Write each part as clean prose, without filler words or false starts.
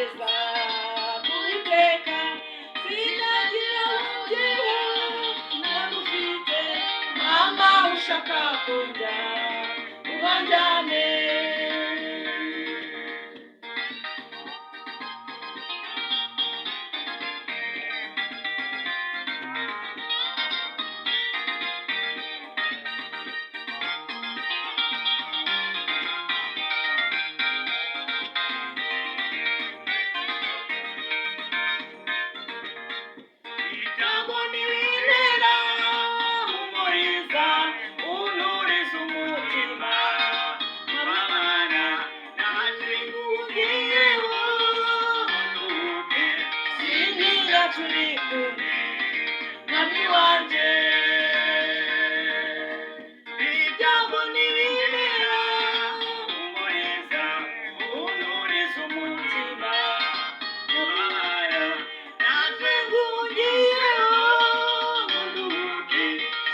heza Uwiteka. Sinagira aho ntagufite mama, ushaka kujya ubanjyane. Ibyago ntibintera humuriza, unturiza umutima. Mama, naje ngugiyeho ntuke, sintinya turi kumwe, mwami wanjye. Ibyago ntibintera humuriza, unturiza umutima. Mama, naje ngugiyeho ntuke,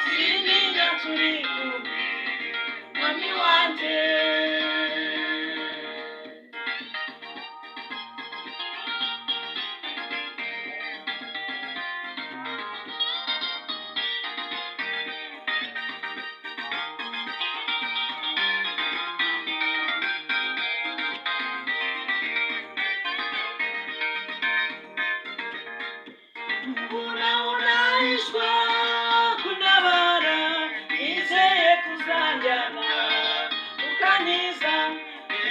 sintinya turi kumwe, mwami wanjye. Unahishwa kuntabara, nizeye kuzanjyana ukankiza.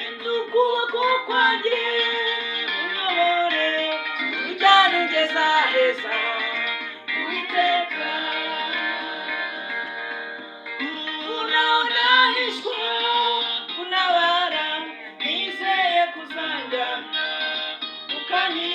Enda ukuboko kwanjye unyobore, ujyane ungeza heza Uwiteka. Unahishwa kuntabara, nizeye kuzanjyana ukankiza.